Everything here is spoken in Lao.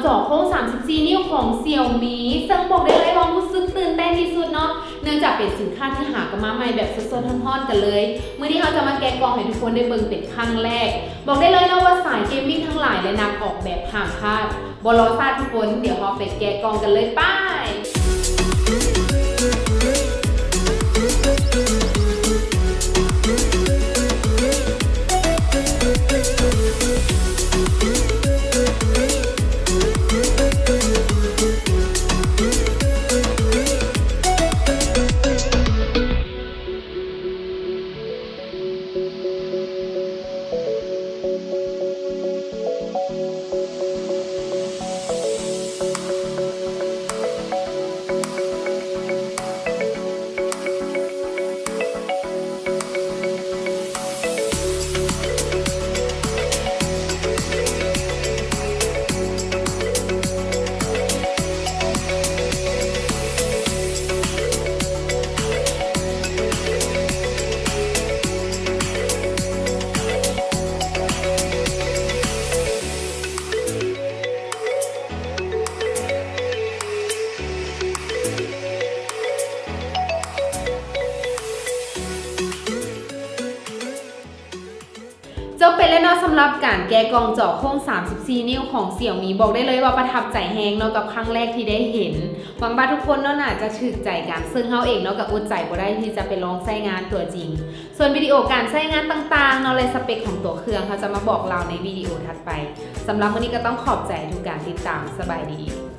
ຈໍໂຄ້ງສາມສິບສີ່ນິ້ວຂອງ Xiaomi ເຊິ່ງບອກໄດ້ເລີຍວ່າຮູ້ສຶກຕື່ນເຕັ້ນທີ່ສຸດເນາະ ເນື່ອງຈາກເປັນສິນຄ້າທີ່ຫາກັນມາໃໝ່ແບບສົດໆຮ້ອນໆກັນເລີຍ. ມື້ນີ້ເຮົາຈະມາແກະກ່ອງໃຫ້ທຸກຄົນໄດ້ເບິ່ງເປັນຄັ້ງແລກ. ບອກໄດ້ເລີຍເນາະວ່າສາຍເກມມິງທັງຫຼາຍ ແລະ ນັກອອກແບບຫ້າມພາດ. ບໍ່ລໍຊ້າທຸກຄົນ, ດຽວເຮົາໄປແກະກ່ອງກັນເລີຍ, ໄປ! ຈົບໄປແລ້ວເນາະ ສຳລັບການແກະກ່ອງຈໍໂຄ້ງສາມສິບສີ່ນິ້ວຂອງ Xiaomi ບອກໄດ້ເລີຍວ່າປະທັບໃຈແຮງເນາະ ກັບຄັ້ງແລກທີ່ໄດ້ເຫັນ. ຫວັງວ່າທຸກຄົນເນາະ ໜ້າຈະຖືກໃຈກັນ, ເຊິ່ງເຮົາເອງເນາະ ກໍອົດໃຈບໍ່ໄດ້ທີ່ຈະໄປລອງໃຊ້ງານຕົວຈິງ. ສ່ວນວິດີໂອການໃຊ້ງານຕ່າງໆເນາະ ແລະ ສະເປັກຂອງຕົວເຄື່ອງ ເຮົາຈະມາບອກເລົ່າໃນວິດີໂອຖັດໄປ. ສຳລັບມື້ນີ້ກໍຕ້ອງຂອບໃຈທຸກການຕິດຕາມ. ສະບາຍດີ.